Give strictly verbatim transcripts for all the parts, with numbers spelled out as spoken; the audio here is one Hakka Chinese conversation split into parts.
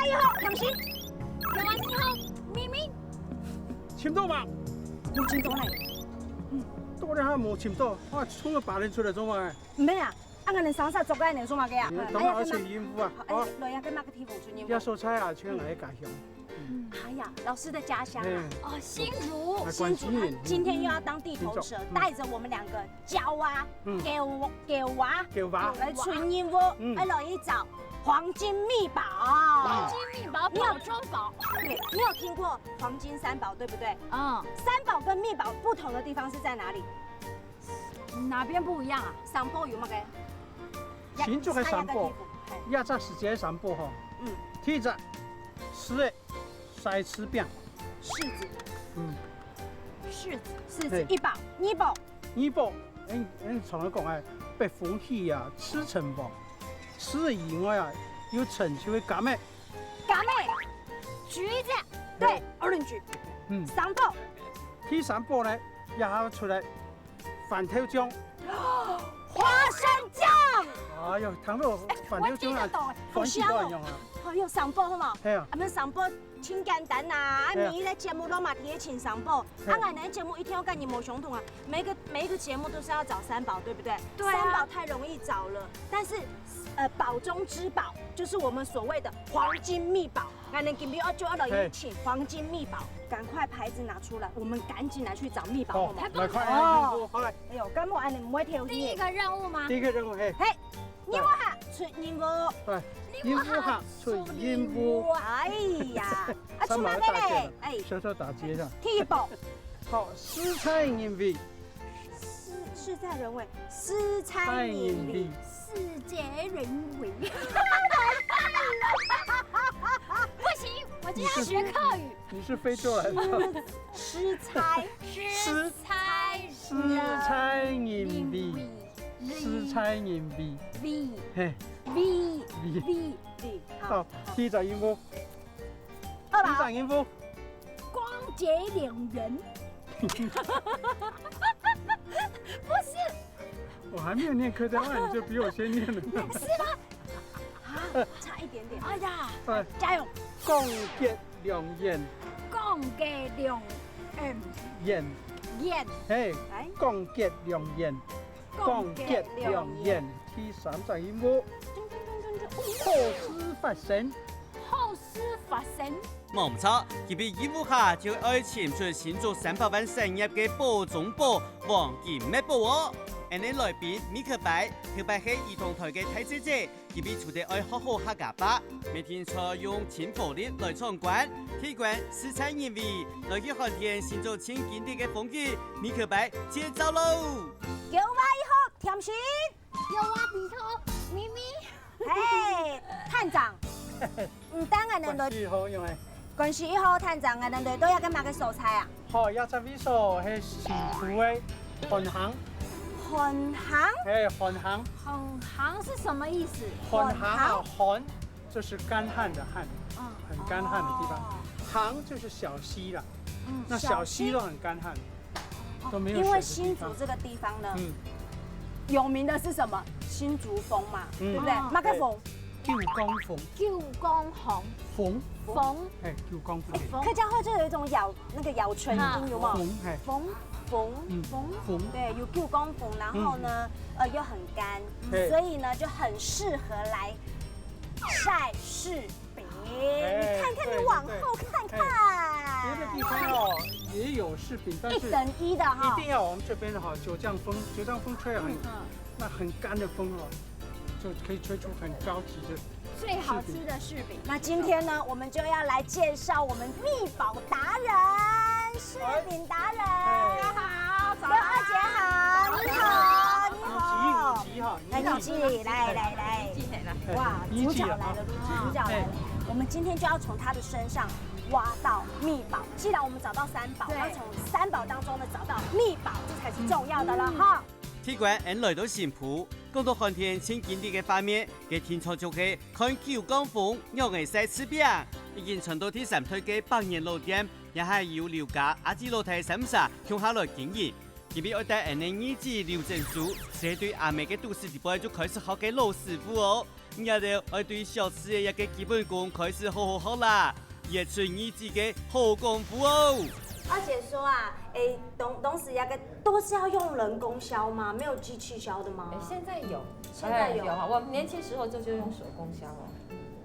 哎呀，小心！有啊，你好，咪咪。尋到嗎？無尋到呢。到底還無尋到？哇，衝个八人出來做麼个？毋係啊，啊，恁樣上山做个恁樣做麼个啊？嗯，哎呀，當然要出任務啊。哎，來呀，跟那個地方出任務。要收菜啊，去哪个家鄉？哎呀，老師的家鄉啊。哦，新竹。新竹，他今天又要當地頭蛇，帶著我們兩個 狗啊，嗯。狗，狗啊，狗啊。來出任務，嗯。要來去找黃金秘寶。黃金秘寶，你有，寶中寶。對，你有聽過黃金三寶，對不對？嗯。三寶跟秘寶不同的地方是在哪裡？哪邊不一樣啊？三寶有麼个？新竹个三寶，下一個地方，嘿。這隻時節个三寶吼。嗯。第一隻，柿仔， 曬柿餅。柿子。嗯。柿子，柿子，嘿。一寶，二寶。二寶，嗯，嗯，常常講哎，北風起啊，柿成王。柿以外啊，有成就个柑仔。柑仔，橘子，對，orange。嗯。三寶。第三寶呢，也還要出來 番豆醬。花生醬。哎喲，聽到番豆醬啊，歡喜到恁樣啊。哎喲，三寶好無？係啊。啊，毋係三寶真簡單啊，啊，每一個節目都嘛提个請三寶。啊，𠊎等个節目一定要跟你無相同啊，每個，每一個節目都是要找三寶，對不對？對啊。三寶太容易找了，但是，呃，寶中之寶就是我們所謂的黃金秘寶。 𠊎等今日就要來邀請黃金秘寶，趕快牌子拿出來，我們趕緊來去找秘寶，好無？好，來，快，哦。好來。哎喲，該𠊎恁樣毋會跳戲。第一個任務嗎？第一個任務，嘿。嘿，任務下出任務。對，任務下出任務。哎呀，啊，出麼个咧？哎，小小打擊一下。第一步。好，四川人味。 四，四川人味，四川人味。四川人味。不行，我今天要學客語。你是非洲來的。吃，吃菜。吃，吃菜。四川人味。四川人味。味。嘿。味。味。味。好，好，第一隻任務。 二寶。第一隻任務。逛街兩元。不是。我還沒有念客家話，你就比我先念了。是嗎？啊，差一點點。哎呀，來。加油。逛街兩元。逛街兩，嗯。元。元。嘿，來。逛街兩元。逛街兩元。第三隻任務。好事發生。 好事發生。無毋著，今晡日任務下就愛尋出新竹三百萬產業个寶中寶、黃金墨寶哦！𠊎等來賓米可白，頭擺係兒童台个大姐姐，今晡日除忒愛學好客家話，乜定著用盡活力來闖關，第一關四川人味，來去看看新竹盡經典个風景，米可白接招囉！九八一號甜心。有啊，比頭咪咪。 嘿，探長，毋單𠊎等來，關係好用欸。關係好，探長，𠊎等來到這个麼个所在啊？好，這隻位所係新竹个旱坑。旱坑？嘿，旱坑。旱坑是什麼意思？旱坑啊，旱就是乾旱的旱，嗯。很乾旱的地方。哦。坑就是小溪啦，嗯。那小溪都很乾旱。小溪。 都沒有水的地方。哦，因為新竹這個地方呢，嗯。有名的是什麼？新竹風嘛，嗯。對不對？哦。麼个風？九江風。九江風。風。風。哎，九江風。哎，風。客家話就有一種咬，那個咬唇音，啊。有沒有？風，哎。風。風。嗯，風。風。對，有九江風，然後呢，嗯。呃，又很乾，嘿。所以呢，就很適合來曬柿 餅，哎，你看看，對，你往後看看。對，對。哎，別的地方哦，也有柿餅，但是一等一的哈。一定要我們這邊的哈，九江風，九江風吹很，嗯，嗯。那很乾的風哦，就可以吹出很高級的柿餅。最好吃的柿餅。那今天呢，我們就要來介紹我們秘寶達人，柿餅達人。哎。大家好，早安。劉二姐好，你好，你好。你好。 哎，你好，你好。來，來，來。哇，你好。主角來了，主角來了。哎。我們今天就要從他的身上挖到秘寶。既然我們找到三寶，對。要從三寶當中呢找到秘寶，這才是重要的了哈。嗯。第一關，𠊎等來到新埔，講到旱天盡經典个畫面，該定著就係看九江風仰仔曬柿餅，已經傳到第三代个百年老店，也係由劉家阿姊老弟三儕共下來經營。因為愛戴恁呢義肢留證書，係對阿姆个肚屎裡背就開始學个老師傅哦。你兜愛對小志个這個基本功開始好好學啦，一出義肢个好功夫哦。二姐說啊，哎，東東西那個都是要用人工削嗎？沒有機器削的嗎？哎，現在有，現在有哎有哈。我年輕時候就就用手工削哦，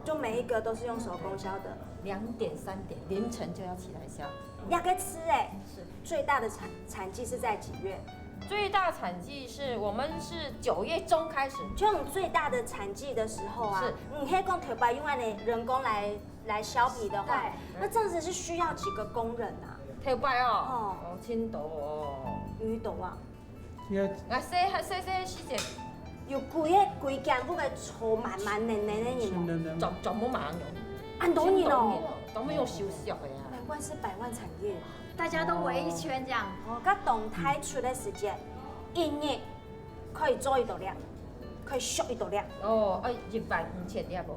就每一個都是用手工削的。兩點三點凌晨就要起來削。那個吃哎，是最大的產產季是在幾月？最大產季是我們是九月中開始，就你最大的產季的時候啊，是你可以用頭擺用恁呢人工來來削皮的話對，那這樣子是需要幾個工人啊？頭擺哦，哦哦，真多哦。幾多啊？也啊，細細細細時節，有規个規間屋个坐滿滿呢呢呢人哦，是能能全全部馬上用，恁多人哦，全部用手削的啊。難怪是百萬產業。大家都圍一圈這樣。哦，該動態出个時間，一日可以做幾多粒，可以削幾多粒。哦，哎，一萬五千粒哦。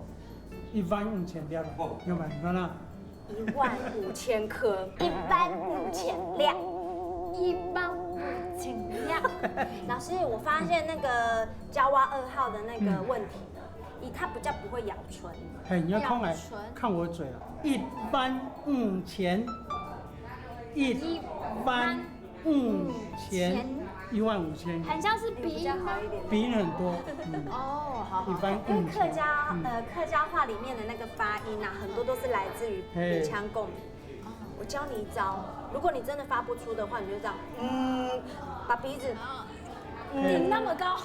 一萬五千粒啊，有沒有啦？一萬五千顆，一萬五千粒。一萬五千粒。老師，我發現那個焦娃二號的那個問題呢，它比較不會咬唇。嘿，你要看來咬唇看我嘴啊，一萬五千，一萬五千，一萬五千，很像是鼻音嗎？鼻音很多，嗯，哦，好好一般因為客家嗯呃客家話裡面的那個發音啊，很多都是來自於嘿鼻腔共鳴。我教你一招，如果你真的發不出的話，你就這樣，嗯，把鼻子，頂那麼高。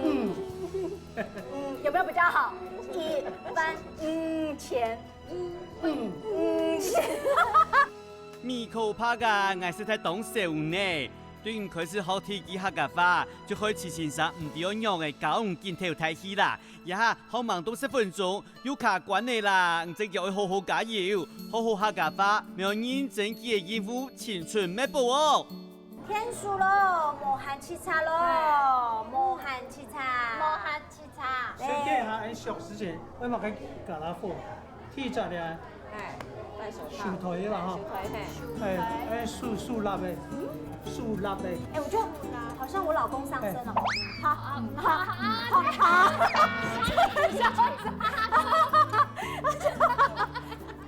嗯，嗯，有沒有比較好？一萬五千，嗯，五千。米可怕啊，𠊎實在當愁呢。對你開始學第一句客家話，就害徐先生毋知愛仰仔教你緊敨大氣啦。這下學吂到十分鐘，又卡關了啦，你真係愛好好加油，學好客家話，愛認真記得應付青春乜寶哦。天暑咯，無閒洎杈咯，無閒洎杈，無閒洎杈。先看一下，哎，小時節，為麼个加拉火？第一隻咧，哎，戴手手套，套啦吼手，套嘿。哎，哎，手手蠟的，手蠟的，哎，我覺得好像我老公上身哦。好，好，啊好，好。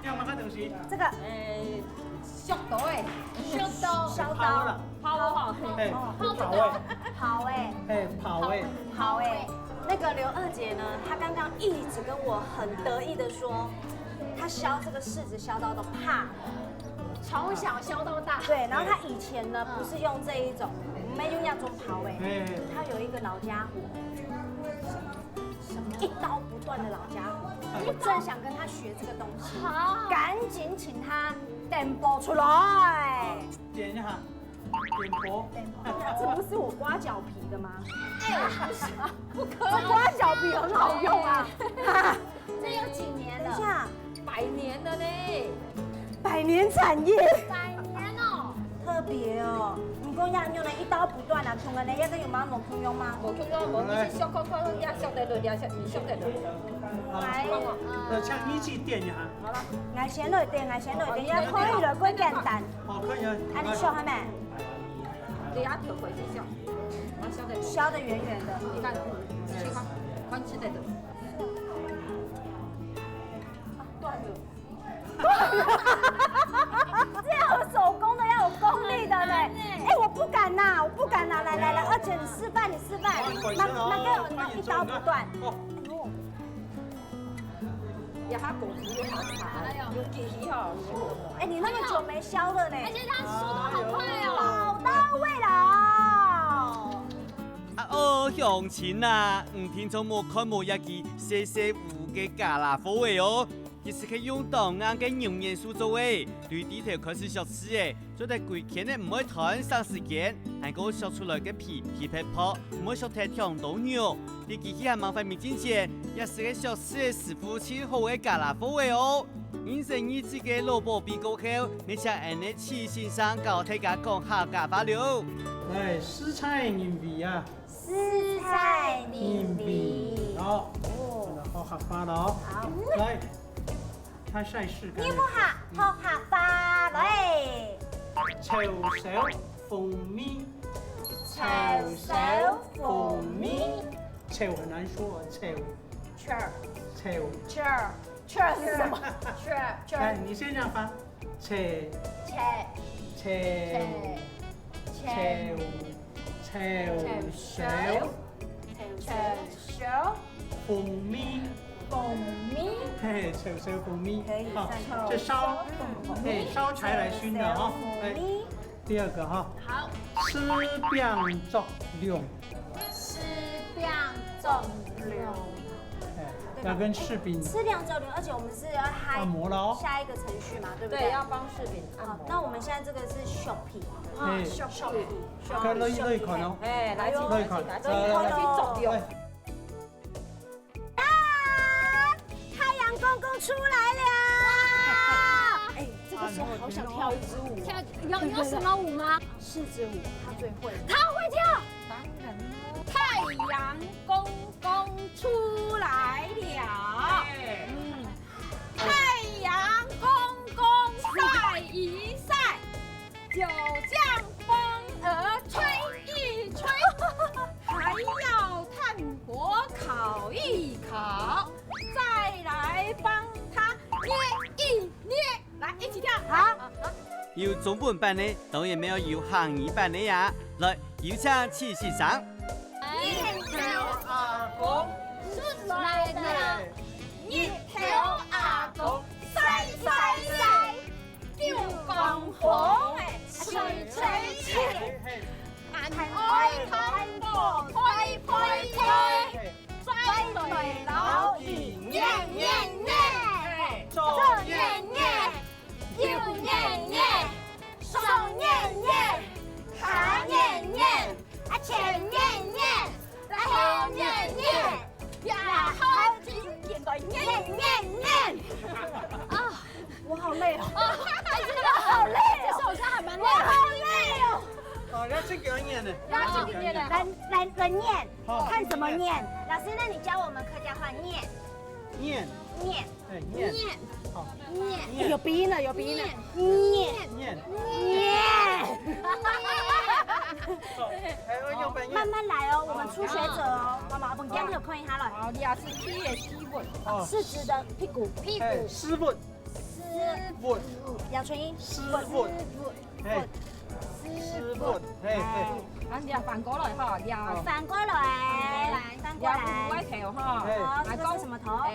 這麼个東西，這個哎，削刀哎，削刀，削刀拋了，拋哦。哎，拋哎，好哎。哎，拋哎，好哎，那個劉二姐呢，她剛剛一直跟我很得意的說，她削這個柿子削到都怕。從小削到大。對，然後她以前呢不是用這一種，沒有那種刨哎，哎，她有一個老家伙，一刀不斷的老家伙，我正想跟她學這個東西，好，趕緊請她電波出來。點一下，點播，這不是我刮腳皮的嗎？哎，不是，不可這刮腳皮很好用啊。這有幾年了？等一下，百年了呢。百年產業，百年哦。特別哦。你講呀，你用了一刀不斷啊，從來呢，這個有嗎？無共樣嗎？無共樣，無你是削看看，你削得落，你削，你削得落。啊，呃，像一起點一下，好了，𠊎先來點，𠊎先來點，也可以了，過簡單。好，可以啊，啊，你削好沒？你要頭回去削，我削得落。削得圓圓的。你看，去看，看吃得落。斷了。这要有手工的，要有功力的呢。哎、我不敢拿，我不敢拿。来来来，二姐你示范，你示范。那那个那一刀不断。哎呦，呀，他果子又好吃，有机器哈。哎、你那么久没削了呢。而且他速度好快哦。好到位了。啊哦，鄉親啊，你定著無看無這支細細烏个加拉貨仔哦。其實係用當硬个牛眼樹做个，對地頭開始削刺仔，做得歸圈仔毋會斷，省時間。還過削出來个皮皮薄薄，毋會削忒忒多肉。在機器還吂發明進前，這時个削刺仔師傅盡好个加拉貨仔哦。 人生義肢个老寶貝過後，你請恁呢徐先生教大家講客家話了。來，四菜人味啊，四菜人味。哦，真的好客話了哦。好，來，他試試看。你不好，好客話來。臭燒風味炒燒鳳尾。炒很難說，炒。炒。炒。炒。炒是什麼？炒。炒。來，你先這樣翻。炒。炒。炒。炒。炒。炒。炒燒。炒燒。 鳳尾。鳳尾。嘿，炒燒鳳尾。可以，好，再炒這燒，燒鳳尾。嘿，燒柴來燻的哈。哎，第二個哈。好。爍餅作龍。爍餅作龍。哎，要跟柿餅。爍餅作龍，而且我們是要嗨按摩了哦。下一個程序嘛，對不對？對，要幫柿餅按摩。好，那我們現在這個是削皮。啊，嘿。削皮。 可以，可以看哦。哎，來，請，可以看。請，請，請，請，請，請，請。啊，太陽公公出來了！哎，這個時候好想跳一支舞哦。跳，要，要什麼舞嗎？柿子舞，他最會。他會跳？當然了。太陽公公出來了。哎。嗯。太陽公公曬一曬， 就將風兒吹一吹，還要炭火烤一烤，再來幫它捏一捏。來，一起跳。好。有中文版的，當然乜愛有客語版的呀。來，有請徐先生。日頭阿公出來了，日頭阿公曬曬曬。 九江風，吹吹吹，恁愛看無？推推推，再來老弟，年年年，左年年，右年年，上年年，下年年。 啊，前年年，啊，後年年，呀，好，今年來年年年。啊，我好累哦。啊，真的好累哦。这首歌还蛮累的。我好累哦。哦，要这个念呢。要这个念呢。来，来，来念，好。看怎么念。老师，那你教我们客家话，念。念。念。 哎，念。念。好。念。哎，有鼻音了，有鼻音了。念。念。念。念。好，还要用翻译。慢慢来哦，我们初学者哦。妈妈，我们给你看一下了。好，你也是踢的踢稳。哦。是指的屁股。屁股。哎，屎朏。屎朏。杨春英。屎朏。 嘿，屎朏，嘿，嘿。哎，啊，你要反過來哈，你要好。反過來，反過來。你要歪頭哈。嘿。好，這个是什麼頭？哎，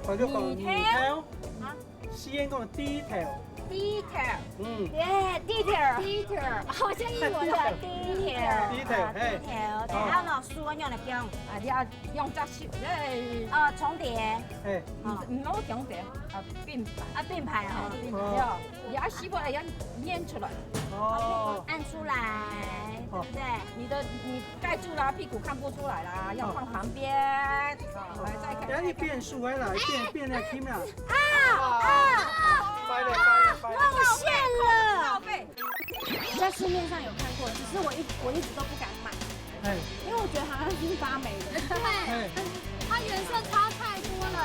反過來，二頭。二頭。啊？西安講低頭。低頭。嗯。耶，低頭。低頭，好像英文的低頭。低頭，嘿。低頭，對，好。然後呢，手按呢來放。啊，你要用隻手，哎。呃，重疊。嘿。啊。毋，毋好重疊，啊，並排。啊，並排哦。並排哦。哦。 你要吸过来，要捻出来。哦。按出来，哦。对不对？你的，你盖住啦，屁股看不出来啦，要放旁边。好。好，来，再看。等下你变数，哎啦，变，变那个 camera。啊，啊，坏了，坏了，坏了。露馅了。在市面上有看过，只是我一，我一直都不敢买。 哎。因为我觉得好像是发霉的。对，哎。它颜色差太多了，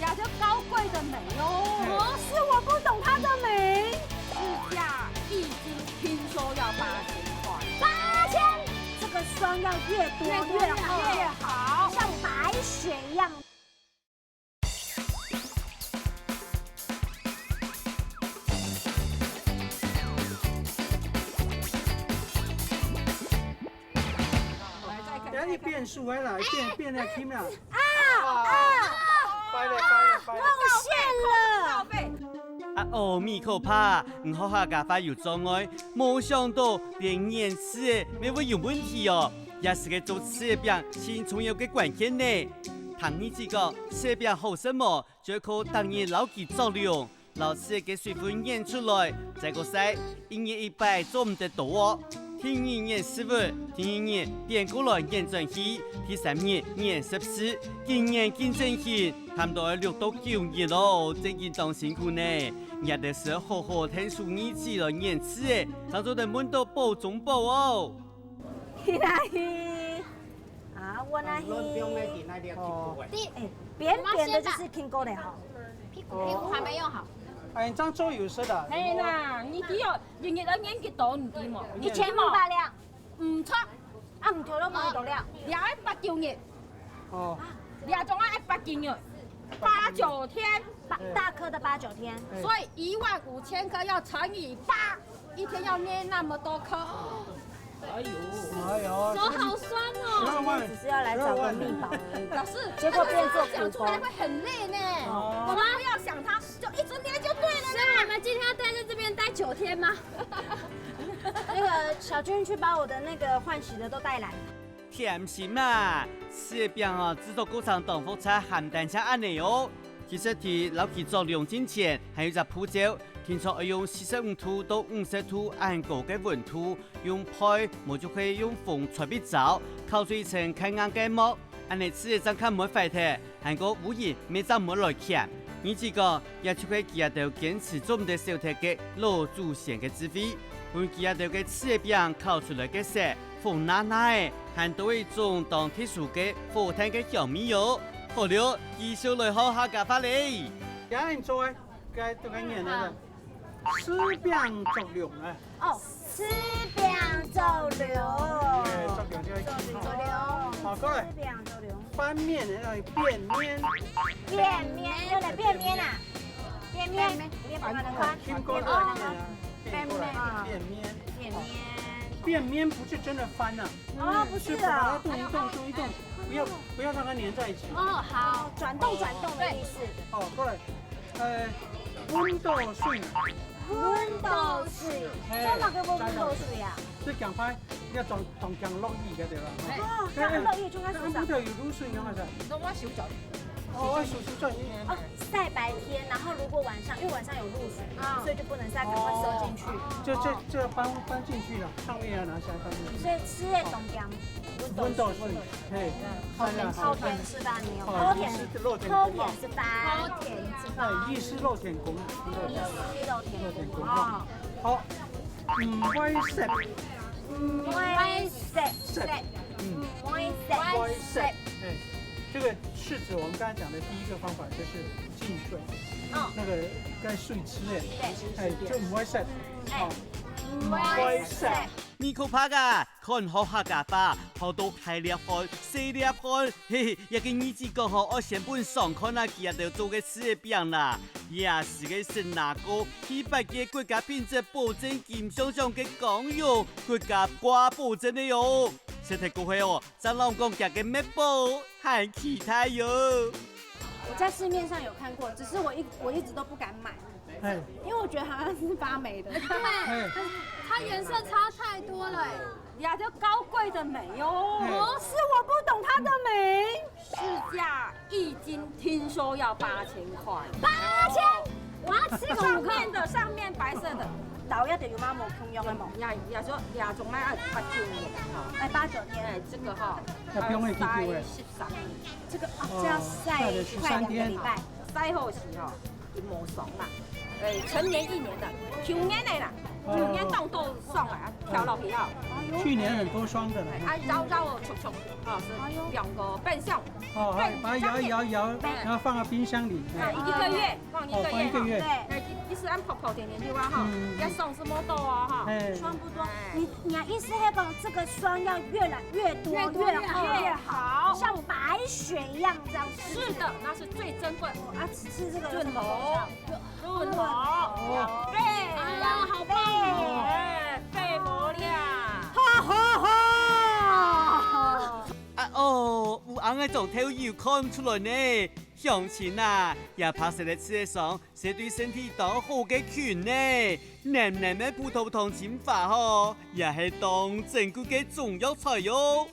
呀，就高贵的霉哦。哎。哦，是我不懂它的霉。市价一斤听说要八千块。八千？这个霜要越多越好。越多越好。像白雪一样。 等下你变数，哎啦，变，变那个 camera。啊，啊，坏了，坏了，坏了。露馅了。啊，阿弥陀佛，你學客家話有障礙，無想到連捻柿仔乜會有問題哦。這係个做柿仔餅盡重要个關鍵呢。聽人講，柿仔餅好食無， 就靠逐日摎佢捉龍，摎柿仔个水分捻出來，再過曬，一日一擺做毋得多哦。第二日捻柿朏，第二日反過來捻轉去，第三日捻十四，緊捻緊整形，差毋多愛六到九日咯，真經當辛苦呢。若兜係好好𢯭手義氣來捻柿仔，正做得問到寶中寶哦。去哪去？ 啊，我那去。哦。哎，扁扁的就是听过的哈。屁股，屁股还没用好。哎，你这样做有事的。嘿啦，你只有一日要捻几多，你知无？一千五百两。唔错。啊，毋對，都無到了。也愛八九日，哦，也總愛八九日，八九天，八，大顆的八九天。所以一萬五千顆要乘以八，一天要捏那麼多顆。哎呦，哎呦，手好酸哦。十二万，只是要來找个密宝而已。老師，结果变做苦工。讲出来会很累呢。哦。我们不要想它，就一直捏就对了啦。所以我们今天要待在这边待九天吗？那个小军去把我的那个换洗的都带来。 甜心啊，柿仔餅哦，製作過程當複雜，還毋單淨恁呢哦。其實在摎佢做涼進前，還有一隻步驟，定著愛用四十五度到五十度恁高个溫度，用焙，無就係用風吹分燥，烤出一層較硬个膜，恁呢柿仔正較毋會壞忒。 還過烏蠅乜正毋會來牽。你知講，這就係佢兜堅持做毋得少忒个老祖先个智慧，分佢兜个柿仔餅烤出來个色紅辣辣个，還多一種當特殊个火炭个香味哦。好了，繼續來學客家話咧。這恁做个，該都該念个。 柿餅作龍啊。哦，柿餅作龍。哎，作龍就係作龍。好，過來。柿餅作龍。翻面的那種變面。變面，用來變面啊？變面，你也不可能翻。聽過這個變面啊？變過來，變面。變面。變面不是真的翻啊。哦，不是啊。是把它動一動，動一動，不要，不要讓它黏在一起。哦，好。轉動，轉動的意思。哦，過來。 呃，溫度水。溫度水，嘿，做麼个會溫度水啊？這講法，你愛當，當驚落雨个對吧？哦，當落雨就愛洗手。該，該，該有露水用啊，是吧？那我手腳。哦，手，手腳。哦，曬白天，然後如果晚上，因為晚上有露水，啊。所以就不能曬，趕快收進去。就這，哦。這要搬，搬進去了，上面要拿下來搬進去。所以吃的東西啊，溫度水。溫度水。 嘿，好甜，好甜吃飯沒有？好甜，好甜吃飯。好甜吃飯。哎，意思肉甜公，意思肉甜公哈。哦。好，毋會澀。毋會澀。澀。嗯。毋會澀。毋會澀。哎，這個柿子，我們剛才講的第一個方法就是浸水，哦。那個該水煮的，對。哎，就毋會澀。哎，好。毋會澀。毋會澀。你可怕啊！ 看好客家話，學到大粒汗、細粒汗，嘿嘿，這个日子過好，愛先分上看啊，佢兜做个柿仔餅啦。這時个聖拿哥，去八屆國家品質保證金像獎个光榮，國家掛保證个喲。食忒過後哦，正摎講佢个麥包，還期待喲。我在市面上有看過，只是我一，我一直都不敢买。 哎。因為我覺得好像是發霉的。對，哎。它顏色差太多了欸。呀，就高貴的霉哦。哎。不是，我不懂它的霉。市價一斤聽說要八千塊。八千？我要吃五個。上面的，上面白色的。倒一定有嘛，無共樣个無？呀，呀，說呀，總愛八九年哈。哎，八九年。哎，這個哈，要放幾久欸？呃，三十三。這個啊，哦，這要曬快兩個禮拜。曬好時哈。 一模爽啦。哎，成年一年的，舊年的啦，哦。舊年當多霜啊，挑落去啊。去年很多霜的了。哎，啊，揉揉哦，搓搓，哦，是兩個半箱。哦，哎，把它搖一搖，搖，哎。然後放到冰箱裡。哎，一個月，放一個月哈。哦，放一個月。哎，一，一直按泡泡甜甜的話哈，嗯。要送什麼豆哦哈。哎。霜不多，哎。你，你的意思是講這個霜要越來越多，越多越好。越好，像白雪一樣這樣子。是的，那是最珍貴。哦，啊， 吃這個有什麼功效？潤喉。潤喉。哎呀，好棒哦。哎，肺活量。哈哈哈！啊哦，有恁个長透又看毋出來呢。鄉親啊，這白色个柿仔霜，係對身體當好个菌呢。 淰淰个葡萄糖精華吼，也係當珍貴个中藥材喲。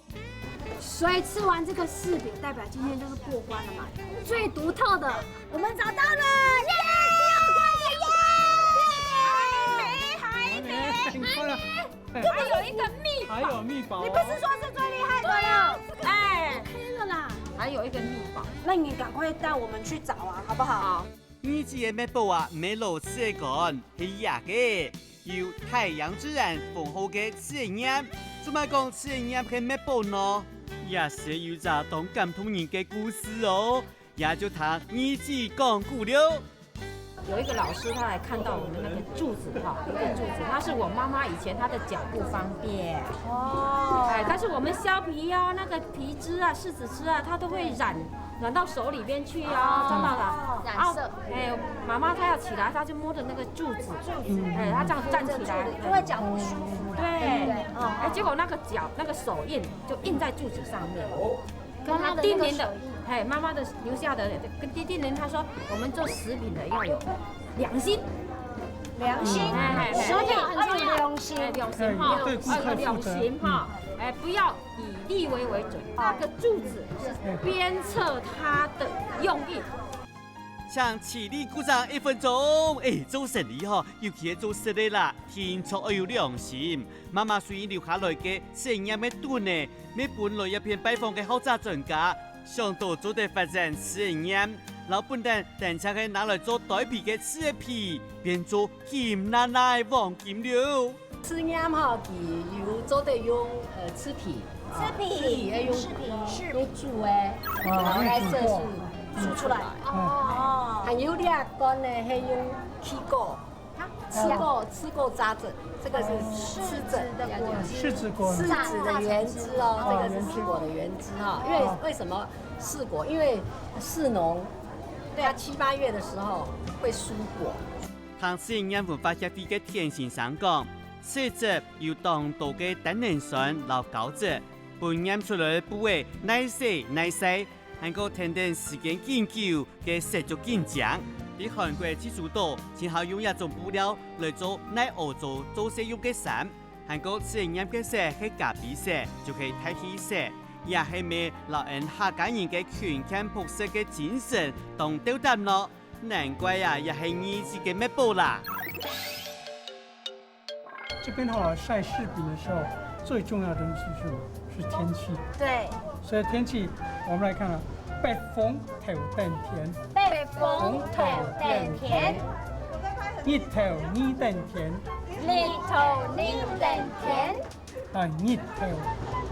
所以吃完這個柿餅，代表今天就是過關了嘛，最獨特的，我們找到了，耶！第二關，第二關，還沒，還沒。哎，很快啊。哎，還有一個秘寶。還有秘寶哦。你不是說是最厲害的了？對啊，這個哎，OK了啦。還有一個秘寶。那你趕快帶我們去找啊，好不好？好。 二姊个麥包啊，毋係老式个稈，係這个，有太陽之眼封好个柿仔黏。做麼講柿仔黏係麥包呢？這係有隻當感動人个故事哦，這就聽二姊講古了。有一个老师他来看到我们那个柱子哈，一个柱子，那是我妈妈以前她的脚不方便。哦。哎，但是我们削皮啊，那个皮汁啊、柿子汁啊，它都会染，染到手里边去啊，哦。撞到了。染色。啊，哎，妈妈她要起来，她就摸着那个柱子，哎，她这样站起来。因为脚不舒服嘛。对。对不对？哦。哎，结果那个脚，那个手印就印在柱子上面。 跟他叮咛的，妈妈的那个手艺。嘿，妈妈的留下的，跟叮叮咛他说，我们做食品的要有良心。良心，哎，哎，哎。食品要有良心。哎，良心哈，哎，对顾客负责。要有良心哈，哎，不要以利为为准。那个柱子是鞭策他的用意。请起立鼓掌一分钟。哎，做生理吼，尤其係做食个啦，定著愛有良心。媽媽隨留下來个試驗个凳仔， 乜分來這片拜訪个學者專家，想到做得發展試驗，摎本旦單淨係拿來做袋皮个柿仔皮，變做金娜娜个黃金了。試驗吼，佢有做得用，呃，柿皮，啊，柿皮，柿皮愛用，柿皮。用煮个，哦，然後來色素煮出來。用煮過。哦。還有這罐呢，係用氣鍋。 吃過，吃過扎針，這個是吃針，柿子的果汁。柿子果。柿子的原汁哦，哦，這個是柿果的原汁哈。原汁。因為，哦。為什麼柿果？因為柿農，對。它七八月的時候會疏果。聽試驗文化協會个田先生講，柿子有當多个單寧酸摎膠質，分驗出來个布仔耐洗耐曬， 還過跈等時間緊久，該色就緊靚。在韓國濟州島，盡好用這種布料來做耐屙糟做事用个衫，還過試驗个色係咖啡色，就係大地色。這係乜摎𠊎客家人个勤儉樸實个精神當鬥搭呢？難怪啊，這係義氣个墨寶啦！ 這邊哈，曬柿餅的時候，最重要的東西是什麼？是天氣。對。所以天氣，我們來看啊，北風頭等天。北風頭等天。日頭二等天。日頭二等天。啊，日頭。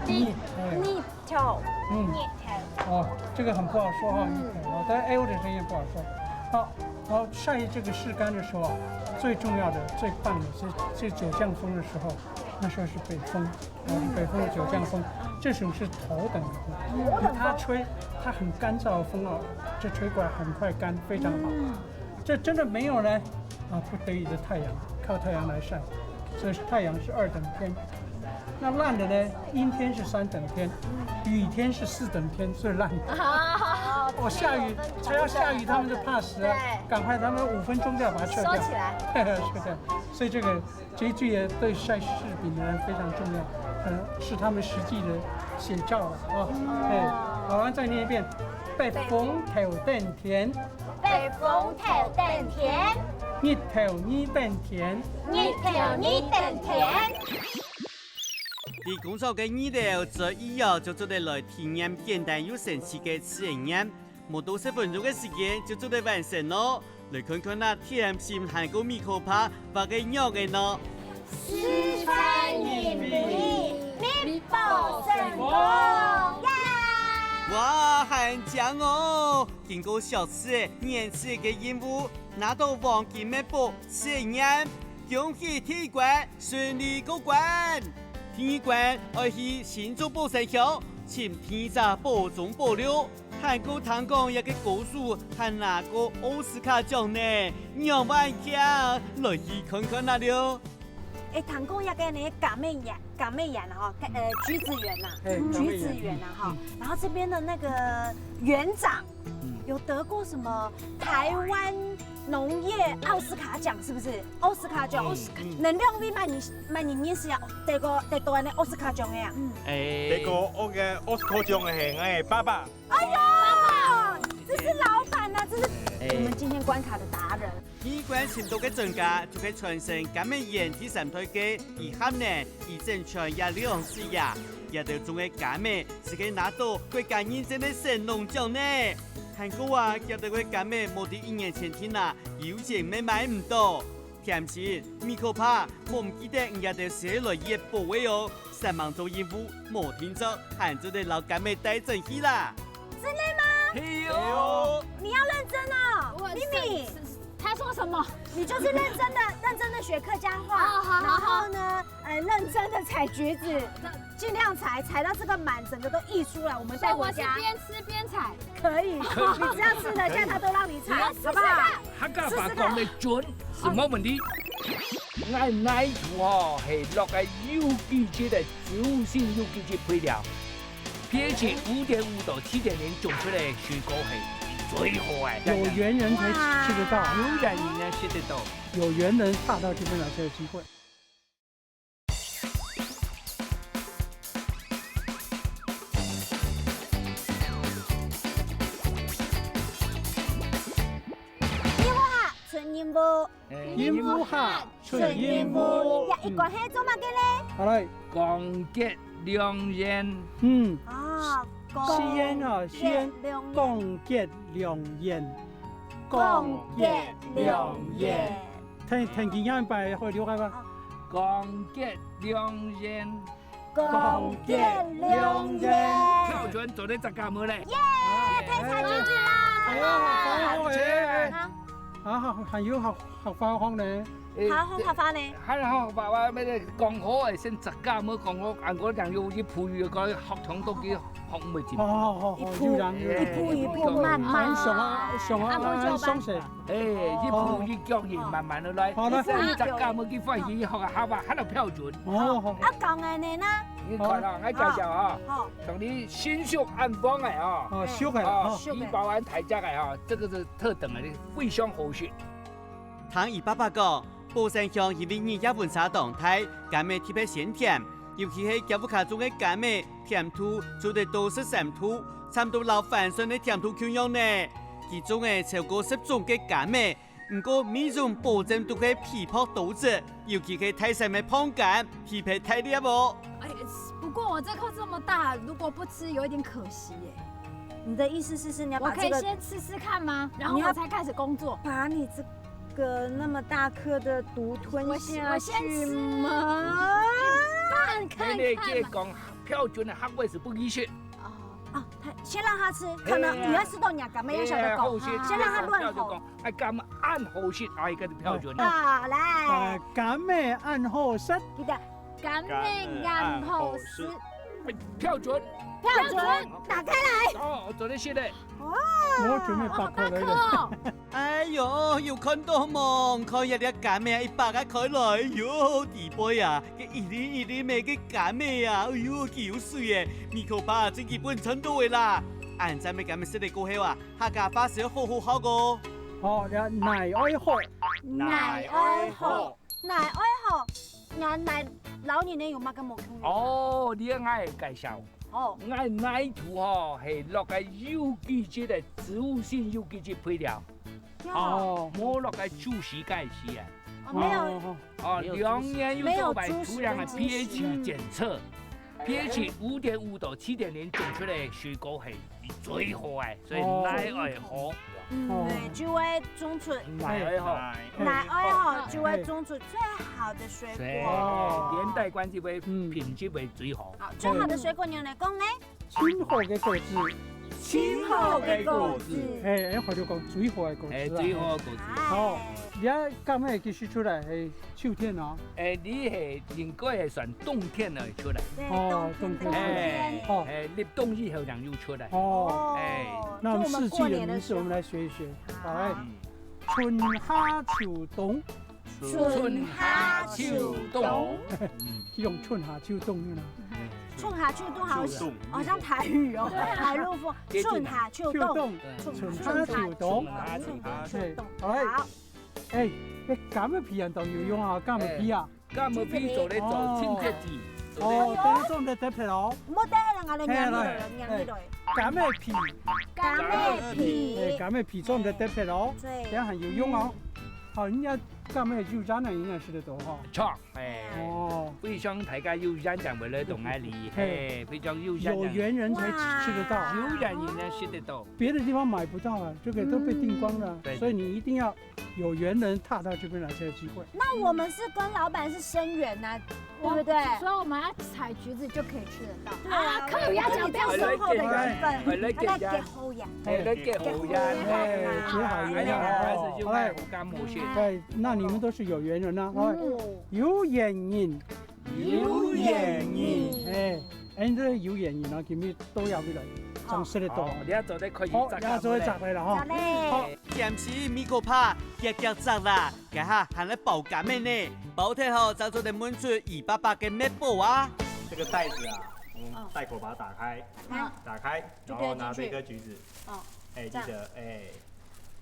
日，日頭。日頭。嗯。日頭。哦，這個很不好說哈，嗯。日頭。哦，但是L的聲音不好說。好，然後曬這個柿乾的時候啊，最重要的、最棒的是，是九降風的時候，那時候是北風，然後北風的九降風，這種是頭等的風，它吹，它很乾燥的風啊，這吹過來很快乾，非常好。嗯。這真的沒有呢，啊，不得已的太陽，靠太陽來曬，所以太陽是二等天。那爛的呢，陰天是三等天，雨天是四等天，最爛。哦，下雨，只要下雨，他們就怕死了，對。趕快，他們五分鐘就要把它撤掉。收起來。撤掉。所以這個，這一句也對曬柿餅的人非常重要，呃，是他們實際的寫照了啊。哦。哎，好，再念一遍，北風頭等天。 北風頭等天。日頭二等天。日頭二等天。在工廠个二樓，最一樓就做得來體驗簡單又神奇个試驗，無到十分鐘个時間就做得完成咯。來看看啊，甜心還過米可怕畫个樣仔呢。 示範影片，密寶成功！耶！哇，還靚哦！經過小試驗、軟試驗个任務，拿到黃金墨寶試驗，恭喜第一關順利過關！第二關愛去新竹寶山鄉，尋第一隻寶中寶六， 還過聽講這個歌手還拿過奧斯卡獎呢，仰般慶，來去看看啊了。哎，聽講這個呢，柑仔園，柑仔園吼，呃，橘子園吶，嘿，橘子園吶哈。柑仔園。嗯。然後這邊的那個園長，嗯。有得過什麼台灣農業奧斯卡獎，是不是？奧斯卡獎，嗯，奧斯卡，嗯。恁兩位嘛認，嘛認識啊，得過，得過恁呢奧斯卡獎个啊。嗯。哎。得過那個奧斯卡獎个係𠊎爸爸。 哎呦，這是老闆啊，這是，哎。我們今天關卡的達人。第一關尋到个專家，就係傳承柑仔園第三代个余漢呢，佢正傳這兩世啊，這兜種个柑仔，就係拿到國家認證个神農獎呢。還過啊，這兜个柑仔無在一年前定啊，有錢乜買毋到。 甜心，米可怕，無毋記得你這兜細來月寶仔哦，煞猛做任務，無定著，還做得摎柑仔帶轉去啦。真的嗎？係哦。你要認真哦，我很，咪咪。什，什，他說什你就是认真的、认真的学客家话，哦，好，好，然后呢，呃，认真的采橘子，尽量采，采到这个满，整个都溢出来，我们带回家。所以我是边吃边采。可以，你只要吃得下，他都让你采，好不好？客家话讲得準，係無問題。𠊎泥土吼，係落个有機質个植物性有機質配料。pH五点五到七点零種出來个水果係最好个。有缘人才吃得到。有缘人才食得到。有缘人踏到這邊來才有機會。任務下，出任務。任務下，出任務。呀，一關係做麼个咧？好來。廣結良緣。嗯。哦，四縣哦，四縣。廣結良緣。廣結良緣。聽，聽佢樣一擺，好了解吧？廣結良緣。廣結良緣。標準做得十加分咧。耶，太差勁啦！哎呀，好好哎。啊，還有好，好好呢。好好好呢。還好好，講好个，先十加分，講好，恁樣有一步一步學堂都去學，毋會進步。哦，好，好，一步一步，慢慢想啊，想啊，啊，不就慢慢。哎，一步一腳印，慢慢个來。好，來。十加分去歡喜學啊，好吧，還有標準。哦，好。啊，講个呢？你看啊，𠊎介紹啊，好。像你新宿暗房个啊，哦，熟个，哦，哦。怡保恁大隻个啊，這個係特等个，非常好食。聽佢爸爸講，寶山鄉因為日夜溫差當大，柑仔特別鮮甜，尤其係佢屋下種个柑仔，甜度做得到十三度，差毋多摎番薯个甜度共樣呢。佢種个超過十種个柑仔， 毋過美容保證都係皮薄多汁，尤其係大儕个膨柑，皮薄大粒哦。哎，不過我這顆這麼大，如果不吃有一點可惜耶。你的意思是，是你要把這個，我可以先吃吃看嗎？然後我才開始工作。你要把你這個那麼大顆的獨吞下去嗎？我，我先吃。半看看嘛。你，你可以講標準个客話係不宜食。哦。哦，他，先讓他吃，可能你要吃到你的感覺，要曉得講，哎，好食，先讓他潤喉。就講，哎，柑仔恁好食，哎，這個標準。啊，來。哎，柑仔恁好食。記得，柑仔恁好食。哎，標準。標準，打開來。哦，做得食咧。哇，我準備擘開來了。好大顆哦。哎喲，有看到無？看這粒柑仔一擘啊開來，喲，底背啊，該一粒一粒个柑仔啊，哎喲，幾有水耶！米可爸正經分你賺到个啦！恁讚个柑仔食了過後啊， 客家話係愛好好學哦。好，這泥愛好。泥愛好。泥愛好，泥摎人呢有麼个無共樣？哦，這𠊎介紹。哦。𠊎泥土吼，係落个有機質个植物性有機質配料。哦。哦，無落个主食个係啊。哦，沒有。哦，哦，哦。 哦，兩年有做擺土壤个pH檢測，pH五點五到七點零種出來个水果係最好个，所以泥愛好。嗯，哦。就會種出。泥愛好。泥愛好，就會種出最好的水果。對，連帶關係會，嗯，品質會最好。好，最好的水果你來講呢？ 盡好个果子。盡好个果子。嘿，愛好就講最好个果子啊。哎，最好个果子。好，你看柑仔幾時出來？係秋天哦。哎，你係應該係算冬天來出來。對，哦，冬天。冬天。哎，哦。哎，立冬以後正有出來。哦。哎。那我們四季的名字，我們來學一學。好，來。嗯。春夏秋冬。 春夏秋冬。嗯。用春夏秋冬个啦。春夏秋冬好像，好像台語哦，海陸風，春夏秋冬。秋冬，春夏秋冬。春夏秋冬。對，好來。好。哎，這柑仔皮啊，當有用啊，柑仔皮啊。哎，柑仔皮做得做清潔劑，做得。哦，等下做得特別哦。毋好等下人家來拈起來，嘿，來，拈起來。柑仔皮。柑仔皮。哎，柑仔皮做得特別哦，對。這樣很有用哦。嗯。好，人家該麼个有緣人正食得到吼。著，係。哦。非常大家有緣正會來到𠊎這，嘿。係，非常有緣人。有緣人才吃得到。哇。有緣人正食得到。別的地方買不到啊，這個都被訂光了，嗯。對。所以你一定要有緣人踏到這邊來才有機會。那我們是跟老闆是生緣吶，對不對？所以我們要採橘子就可以吃得到。對啊，啊，客語要講標準。我們跟你這樣深厚的緣分，快來，快來，還在結好緣。 係，你結好緣。哎，結好緣。哎，哎，哎，哎，好，哎，那你們都是有緣人啊，哎，嗯。有緣人。有緣人。哎，哎，這有緣人啊，今日都要回來，好。正食得到。哦，你也做得可以摘柑了。好，你也做得摘了哈。摘了。好。點心、米果帕，遽遽摘啦，這下還來包柑仔呢。包忒後，正做得捫出一把把个麥寶啊。這個袋子啊，我們袋口把它打開。 好。打開，就然後拿這顆橘子。丟進去。哦，哎，這樣。記得，哎，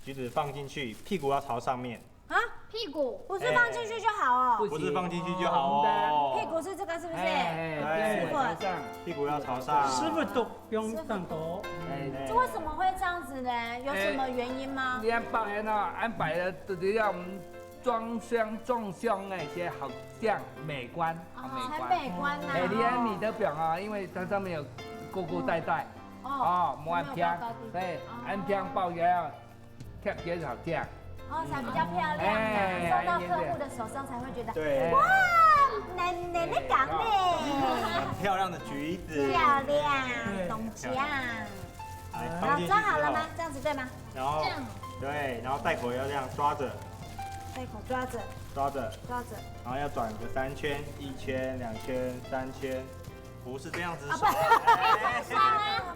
橘子放進去，屁股要朝上面。啊？屁股？不是放進去就好哦。哎。不是放進去就好哦。屁股是這個是不是？哎，哎，屁股朝上。屁股要朝上。師傅都不用動哦。哎，這為什麼會這樣子呢？有什麼原因嗎？哎，你看包圓哦，恁擺个，就是要我們 裝箱裝箱个一些好靚美觀，哦，好美觀。很美觀吶。哎，你看你的表啊，因為它上面有勾勾帶帶，嗯。哦，哦，莫恁平，有沒有高高低低？對，哦。恁平包圓啊，貼紙好靚。哦，才比較漂亮啊，哎，送到客戶的手上才會覺得，對。哇，嫩嫩个柑仔。很漂亮的橘子。漂亮，對。當靚。來，好，放進去之後，裝好了嗎？這樣子對嗎？ 然後，這樣。對，然後袋口要這樣抓著。袋口抓著。抓著。抓著。然後要轉個三圈，一圈、兩圈、三圈，不是這樣子手。啊，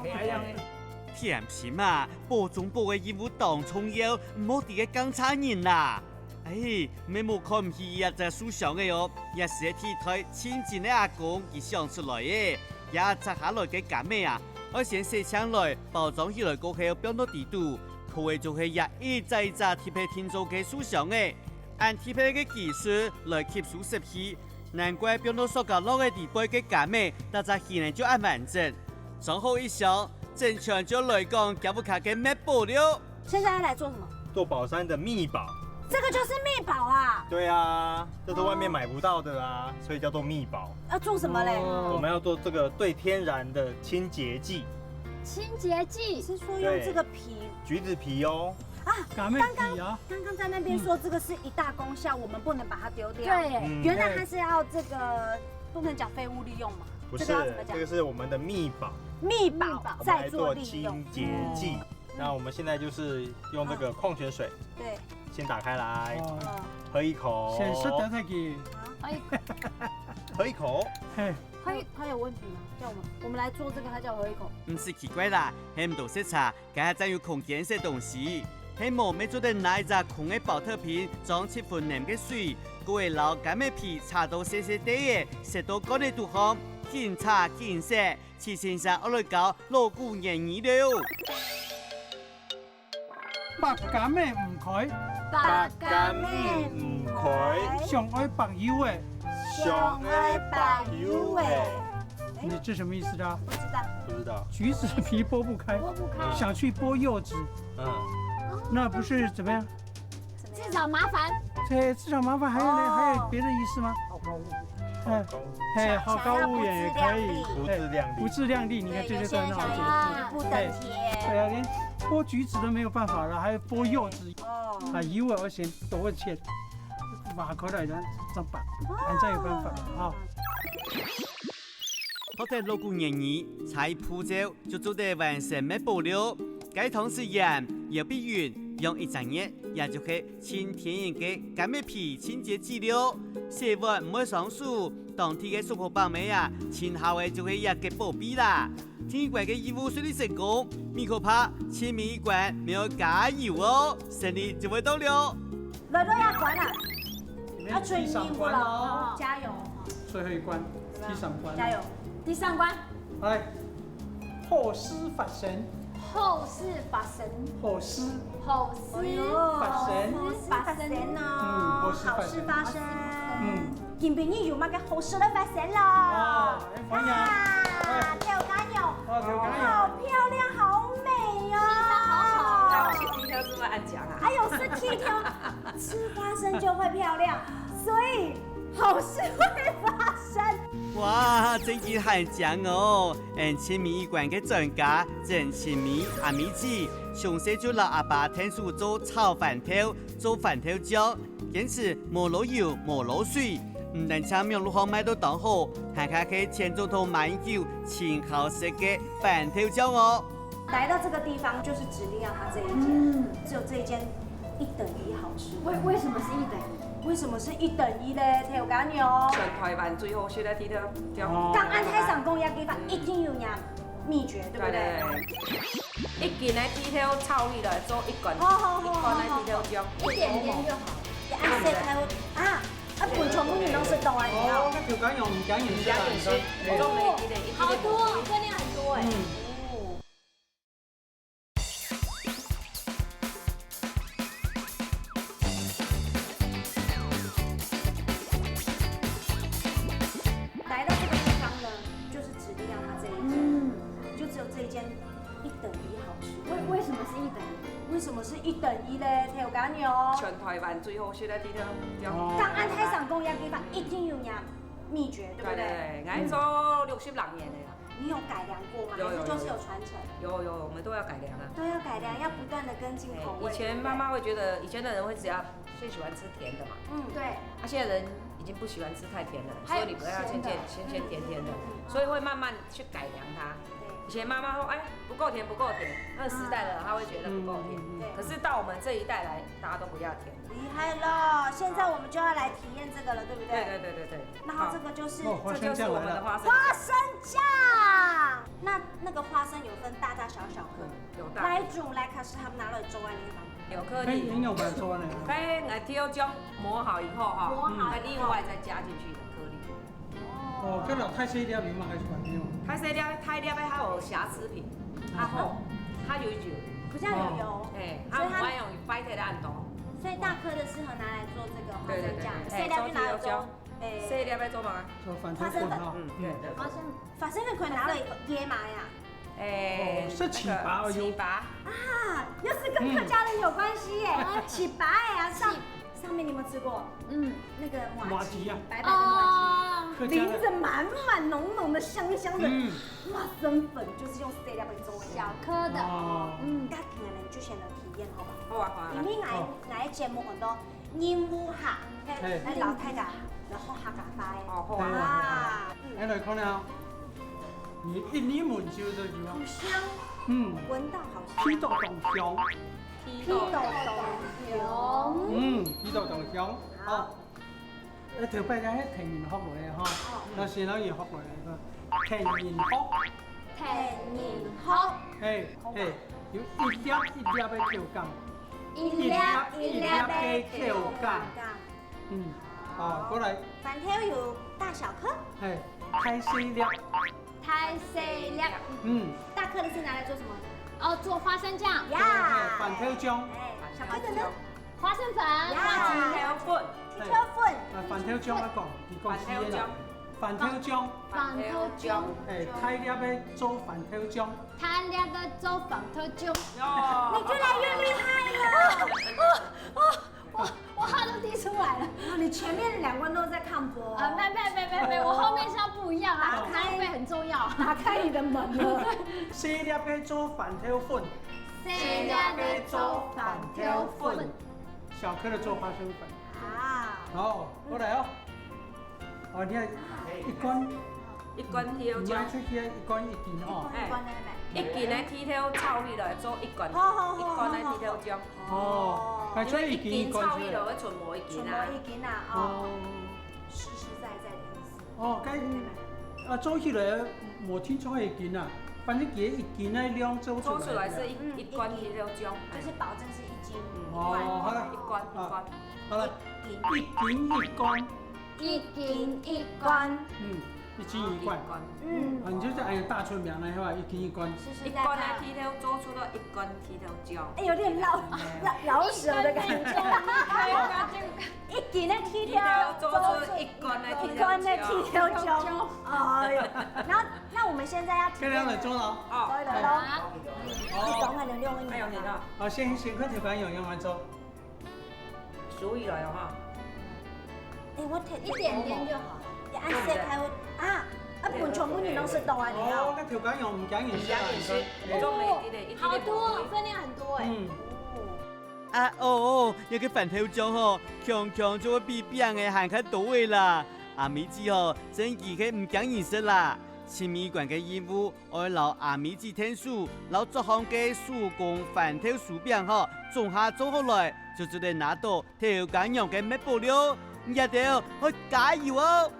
不。哎，哎，哎。哎，哎，哎。甜品啊，包裝包个任務當重要，毋好在該講差人啦。哎，毋係無看毋起這隻書香个哦，這係第一代清真个阿公佢想出來个，這摘下來个柑仔啊， 愛先洗淨來，包裝起來過後放到底肚，靠个就係這一隻一隻特別訂做个書香仔。恁特別个技術來吸收濕氣，難怪放到塑膠橐仔底背个柑仔，逐隻起來就恁完整。裝好一箱，整全就來講，厥屋下个麥寶了。 現在要來做什麼？做寶山的蜜寶。這個就是蜜寶啊？對啊，這是外面買不到的啊，所以叫做蜜寶。要做什麼嘞？哦。我們要做這個對天然的清潔劑。清潔劑？是說用這個皮？對。橘子皮哦。啊，柑仔皮啊。剛剛，剛剛在那邊說這個是一大功效，我們不能把它丟掉。對。嗯。原來還是要這個，不能講廢物利用嘛。不是，這個要怎麼講？這個是我們的蜜寶。蜜寶，蜜寶。再做利用。我們來做清潔劑。嗯。 那我們現在就是用這個礦泉水，對。先打開來，哦。喝一口。先食掉再去。喝一口。喝一口。嘿。它有，它有問題嗎？叫我們，我們來做這個，它叫我喝一口。毋使奇怪啦，喊到食茶，該下正有空間食東西。喊無乜做得拿一隻空个寶特瓶，裝七分滿个水，過會摎柑仔皮扯到細細垤仔，塞到罐仔肚項，緊扯緊塞。 徐先生愛來教老古言語了。剝柑仔毋開。剝柑仔毋開。想愛剝柚仔。想愛剝柚仔。你這什麼意思啊？不知道。不知道。橘子皮剝不開，剝不開。想去剝柚子，嗯。那不是怎麼樣？ 自找麻煩。對，自找麻煩，還有呢？哦。還有別的意思嗎？好高騖遠。嗯，嘿，好高騖遠也可以。想要不自量力。不自量力，嘿，不自量力，你看這些都很好解釋。對，有些人想要不登天。嘿，對啊，連剝橘子都沒有辦法了，還要剝柚子。哦。啊，柚仔愛先剁一切，挖開來，然後再剝，哦。還這樣有辦法啊。 學忒老古言語，差一步驟就做得完成麥寶了。加糖水鹽、搖畀勻，用一隻月，這就係盡天然个柑仔皮清潔劑了。洗碗毋會傷手，當地个叔婆伯姆啊，盡好个就係這个寶貝啦。第一關个任務順利成功，米可怕，盡尾一關乜愛加油哦，勝利就會到了。來到這關啦，要吹牛了哦，加油！最後一關，第三關。加油！第三關。 來，好事發生。好事發生。好事。好事。哎喲，發生。好事發生哦。嗯，好事發生。好事發生。嗯。今晡日有麼个好事來發生咯？啊，哎，歡迎。啊，哎。跳加油。哦，跳加油。好漂亮，好美哦。氣氛好好哦。那我是第一條，是不是按講啊？哎喲，是第一條。吃花生就會漂亮，所以好事會發生。哇，真經還靚哦！𫣆菁美一館个專家曾菁美阿美姊，從細就摎阿爸𢯭手做炒番豆、做番豆醬，堅持無落油、無落水。毋單淨網路項賣到當好，還較係前總統馬英九親口食个番豆醬哦。 來到這個地方，就是指定要它這一間，嗯。只有這一間一等一好吃。為，為什麼是一等一？為什麼是一等一呢？豆乾牛。全台灣最好食个地豆醬。哦。講恁大聲講，這地方一定有人秘訣，對不對？對，對，對。一斤个地豆炒起來做一罐，好，好，好，一罐个地豆醬。好，好，好。一點點就好。也愛食開胃啊，啊，本全部人都是懂啊，你知道。哦，該豆乾牛，你講你講你講。哦，好多哦，分量很多哎。嗯。 來到這個地方呢，就是指定要它這一間，嗯。就只有這一間一等一好吃。為，為什麼是一等一？為什麼是一等一呢？豆乾牛。全台灣最好食个地豆醬。哦。講恁大聲講，這地方一定有人秘訣，對不對？對，對，對，𠊎做六十六年了啦。 你有改良過嗎？有，有，還是就是有傳承？有，有，我們都要改良啊。都要改良，要不斷地跟進口味，哎，以前媽媽會覺得，對不對？以前的人會只要，最喜歡吃甜的嘛。嗯。對。啊，現在人已經不喜歡吃太甜了，還有所以你不要先鹹的。先，先，先甜甜的，嗯，嗯，嗯。所以會慢慢去改良它。對。以前媽媽說，哎，不夠甜，不夠甜，那個時代的人他會覺得不夠甜。嗯，嗯，嗯。對。可是到我們這一代來，大家都不要甜。 厲害了，現在我們就要來體驗這個了，對不對？對，對，對，對，對。然後這個就是，好。哦，花生醬來了。這就是我們的花生醬。花生醬。那，那個花生有分大大小小顆，嗯，有大。哪一種來，可是他們拿來做啊，那個。有顆粒。哎，你有把它做完了嗎？哎，那豆醬磨好以後哈，磨好以後。嗯。再另外再加進去的顆粒。 哦，該摎大細粒有無？還係還無？大細粒，大粒个較有瑕疵品，較好，較有油。比較有油。哦。嘿，所以它，它毋會用壞忒个恁多。所以大顆的適合拿來做這個花生醬，對，對，對，對。細粒就拿來做，嘿，做豆醬。哎，細粒个做麼个？做番豆粉哈。嗯，對，對，對。花生，花生粉可以拿來醃嘛呀？ 哎，哦，是糍粑哦，那個糍粑。啊，又是跟客家人有關係耶。嗯。糍粑啊，上，上面你有沒有吃過？嗯。那個麻糬啊。麻糬，白白的麻糬。哦。客家的。淋著滿滿濃濃的香香的，嗯。花生粉，就是用這兩個做的。小顆的。哦。嗯。該今日就先來體驗，好吧？好啊，好啊。因為𠊎，好。𠊎个節目很多 任務客，嘿。來摎大家，來學客家話。哦，好啊，好啊，好啊。啊，嗯。哎，來看啊，你一入門就這句話。好香。嗯。聞到好香。鼻到當香。鼻到當香。嗯，鼻到當香。好。好。呃，頭擺个係聽人學來个吼，哦。該先生也學來个，聽人學。聽人學。嘿，嘿，有一粒一粒个口感。 一粒一粒个口感。嗯，好，過來。番豆有大小顆。嘿，大細粒。大細粒。嗯。大顆的是拿來做什麼？哦，做花生醬。呀。嘿，番豆醬。哎，小朋友呢？花生粉。呀。番豆粉。嘿。啊，番豆醬來講，你講番豆醬。番豆醬。番豆醬。番豆醬。哎，大粒个做番豆醬。大粒个做番豆醬。喲。你越來越厲害了。 我，我話都滴出來了。哇，你前面兩關都在看播哦。啊，沒，沒，沒，沒，沒，我後面是要不一樣啊，打開，口碑很重要。打開你的門了。細粒个做番豆粉。細粒个做番豆粉。小顆的做花生粉。啊。好，過來哦。哦，你看，一罐，一罐豆醬。你買出去一罐一斤哦。一罐一罐的買。一斤的豆豆炒起來做一罐，好，好，好，一罐的豆豆醬。好，好。哦，哦，該就一斤一罐出來。因為一斤炒起來會出無一斤啊。出無一斤啊，哦。哦。實實在在的意思。哦，該，對嗎？啊，做起來無定著一斤啊，反正佢一斤个量做出來。做出來是一，嗯，一罐豆豆醬。一斤，就是保證是一斤，嗯。哦，一罐，好了。一罐，一罐。啊，好了。一斤。一斤一罐。 一斤一罐。嗯，一斤一罐。一罐。嗯。啊，你就係恁樣打出名來，係吧？一斤一罐。實實在在。一罐个豆豆做出了一罐豆豆醬。哎，有點老，老，老舌的感覺。一斤的豆豆做出一罐的豆豆醬。一罐的豆豆醬。哎喲，那，那我們現在要體驗了。可以來做了哦。哦。可以了咯。好。你懂了，六位。哎喲，你看。好，先，先看豆乾有用來做。煮起來哦哈。哎，我提一點點就好。你按時開會啊，啊，本全部人都是都啊，你哦，哦。該豆乾用毋驚人食啊，你看。哦，好多哦，分量很多哎。嗯。啊哦，這个番豆醬吼，強強就會比餅个還較多个啦。阿美姊吼，真經係毋驚人食啦。 尋米館个任務，愛摎阿美姊𢯭手，摎桌項个手工番豆酥餅吼，總下做好來，就做得拿到豆乾樣个麥寶了。你兜愛加油哦！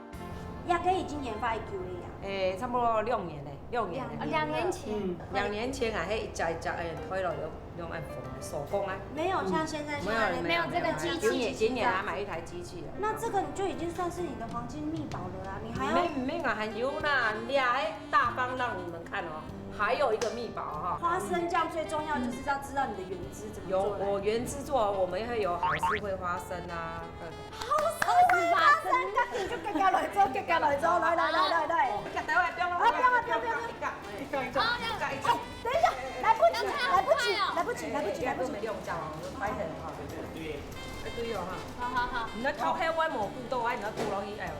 這个已經研發已久了呀。誒，差不多兩年了，兩年了。兩，兩年前。嗯。兩年前啊，該一隻一隻，誒，推落去。 用按手手工啊。沒有像現在，嗯，現在那個沒有，沒有這個機器。今年，今年還買一台機器了。那這個你就已經算是你的黃金秘寶了啊，你還要，沒，沒有啊，還有呢，你還大方讓你們看哦，還有一個秘寶哈。花生醬最重要就是要知道你的原汁怎麼做的。有，我原汁做，我們會有好市會花生啊，呃，好市會花生，趕緊就遽遽來做，遽遽來做，來，來，來，來，來。哦，遽遽來，不要，啊，不要，不要，不要，不要。一個，一個，一個，一個。哦，這樣。一個，一個。 等一下，來不及，來不及，來不及，來不及，來不及。哎，對哦哈。好，好，好。你的頭殼彎蘑菇都愛，你要吐落去，哎喲。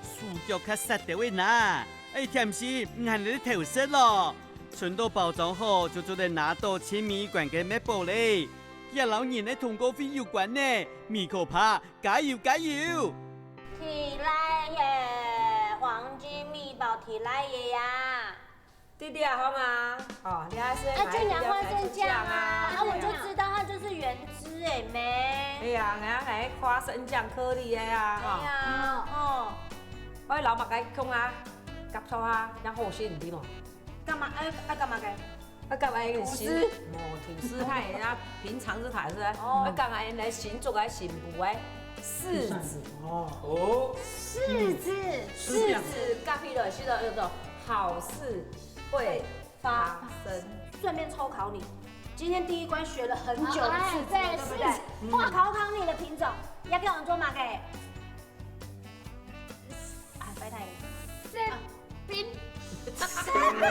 手腳較煞兜仔哪，哎，甜心，你還在偷食咯？伸到包裝好，就做得拿到尋米館个麥寶咧。這摎人个通過費有關呢，米可怕，加油，加油！提來耶，黃金秘寶提來耶呀！ 弟弟啊，好嗎？哦，你還是啊，就拿花生醬啊，啊，我就知道它就是原汁欸，咩。哎呀，人家還花生醬顆粒的啊，哈。哎呀，哦。我老板該講啊，合作啊，要好心，你知無？幹嘛？哎，哎，幹嘛該？啊，幹嘛？吐司。無，吐司，他人家平常是他是，哦。啊，幹嘛？來新竹來新埔欸，柿子。哦。哦。柿子。柿子，隔壁的，現在那種好事 會發生。順便抽考你，今天第一關學了很久的柿子了，哎，對，對不對？柿子。嗯。考考你的品種，這个安到做麼个？哎，拜託你。柿冰。柿冰？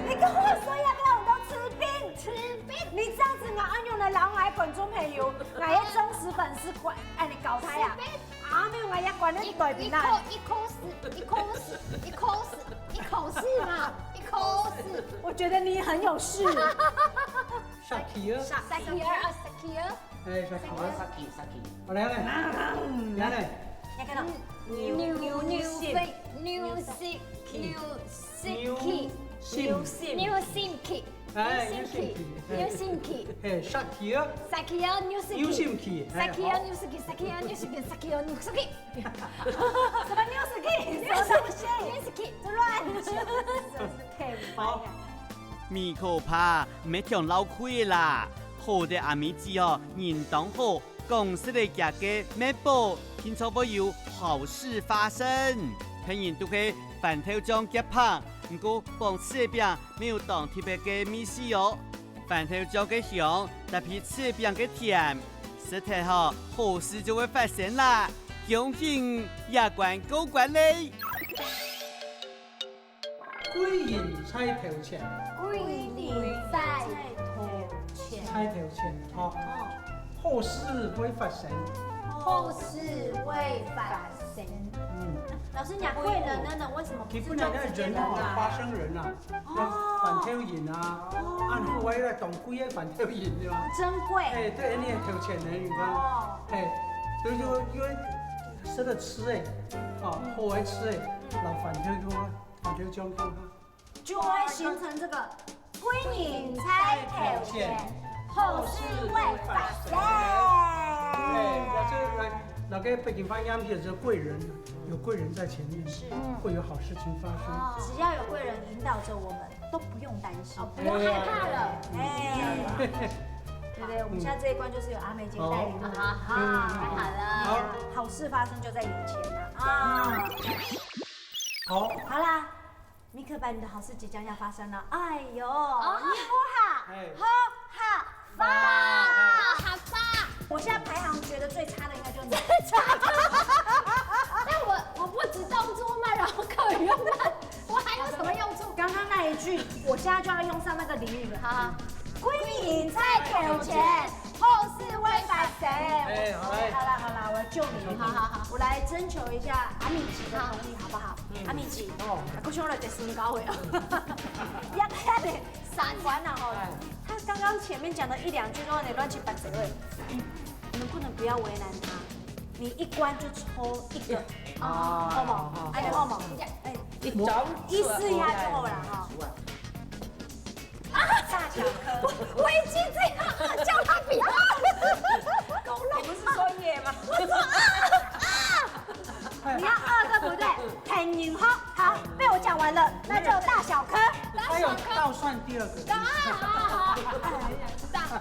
你跟我說這个安到做柿冰？柿冰。你這樣子，𠊎愛仰般來摎𠊎个觀眾朋友，𠊎个忠實粉絲，恁樣交代啊？柿冰。 啊，沒有，𠊎也管得對比啦。一，一口，一口試，一口試，一口試，一口試嘛，一口試。我覺得你很有事。Sakhi啊。Sakhi啊，sakhi啊。哎，sakhi啊。Sakhi，sakhi。好，來，來。來，來。你看到？牛，牛，牛，牛，牛，牛，牛，牛，牛，牛，牛，牛，哎，牛心氣，牛心氣，嘿，sakhi啊。Sakhi啊，牛心氣。牛心氣，哎，sakhi啊，好。牛心氣，sakhi啊，牛心氣，sakhi啊，牛心氣。什麼牛心氣？牛心氣，牛心氣，亂講，真是可以翻譯。好。米可怕，毋係忒老氣啦，好得阿美姊哦，人當好， 講食个厥个麵包，定著會有好事發生。別人都係番豆醬夾麭，毋過傍柿仔餅乜有當特別个味緒哦。番豆醬个香，搭配柿仔餅个甜，食忒吼，好事就會發生啦！恭喜你，這關過關咧！ 貴人在頭前。貴人在頭前。在頭前，吼。哦。好事會發生。好事會發生。嗯。老師，你講貴人呢，為什麼不是就直接人啊？基本上人啊，花生仁啊，哦。番豆仁啊，哦。啊，你還有當貴个番豆仁，對吧？真貴。哎，對，你很頭前呢，你看。哦。哎，所以說，因為食个柿仔，哦，好个柿仔，嗯。摎番豆个話， 你就這樣看哈。就會形成這個貴人在頭前，好事會發生。哎，那這來，那個北京方言也是貴人，有貴人在前面，是。會有好事情發生。哦。只要有貴人引導著我們，都不用擔心。哦，不用害怕了。哎。對不對？我們現在這一關就是由阿美姐帶領我們。好。好，太好了。好。好事發生就在眼前啊。啊。 好。好啦，米可白，你的好事即將要發生了。哎喲，哦。你好哈，哎。好哈，哇，好哈，哇。我現在排行覺得最差的應該就是你。真的假的？但我，我不止動作慢，然後客語又慢，我還有什麼用處？剛剛那一句，我現在就要用上那個俚語了。好，好。貴人在頭前，好事會發生。哎，好来。好啦好啦，我来救你。好好好。我来征求一下阿米吉的同意，好不好？阿米吉，哦。我想来得顺交的哦。要不要得三关啊吼？哎。他刚刚前面讲的一两句都有点乱七八糟的，你能不能不要为难他？你一关就抽一个，哦，好不好？好。哎，好不好？哎，一张一试一下就好了哈。 啊，大小颗。我已经这样了，叫他不要。你不是说耶吗？我说啊啊！你要二对不对？很灵哈。好，被我讲完了，那就大小颗。哎呦，倒算第二个。啊啊啊！大，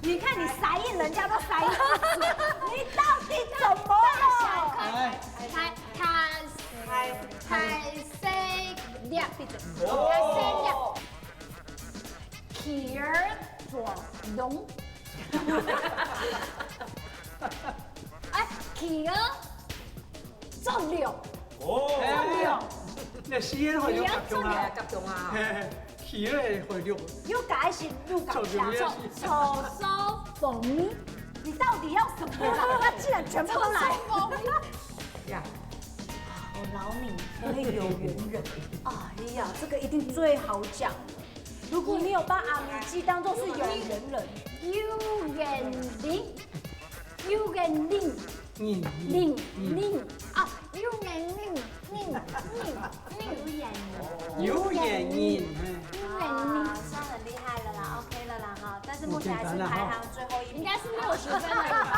你看你三印，人家都三印，你到底怎么了？大小颗，哎。他他他他 細粒，閉嘴。哦。佢細粒。企鵝做龍。哎，企鵝做龍。哦。哎呀，那西安好有企鵝做龍。甲中啊。嘿，嘿，企鵝會龍。又改是鹿港下。做龍也是。丑丑逢。你到底要什么啦？他竟然全部都来。丑丑逢。呀。 哦，老米可以有缘人。哎呀，这个一定最好讲。如果你有把阿米吉当作是有缘人，有缘人，有缘人，人，人，人啊，有缘人，人，人，人，有缘人，有缘人，嘿。有缘人。啊，算很厉害了啦，OK了啦哈。但是目前还是排行最后一名。应该是六十分而已吧。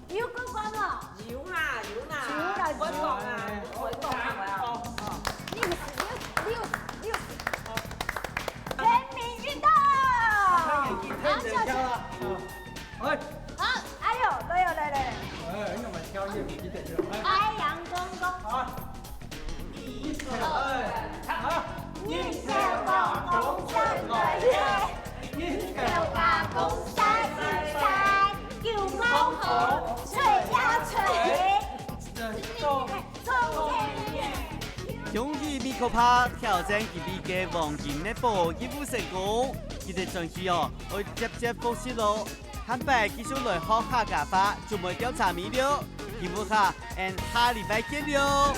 有过关无？有啦，有啦，有啦，有。我懂啊，我懂啊，我要。六十，六十，六十，六十。全民运动。看眼睛，看眼睛啊。哎。好，哎呦，来来来来来。哎，那么挑眼睛的，哎。太阳公公。好。 一条，哎，好，一条大风扇，哎，一条大风扇，一扇九毛红，吹呀吹，哎，做，做天天。恭喜米可帕挑戰佢个黃金捏宝任務成功，佢等轉去哦，愛接接複習咯。下擺繼續來學客家話，就毋會調查米了。題目下，俺下禮拜見了。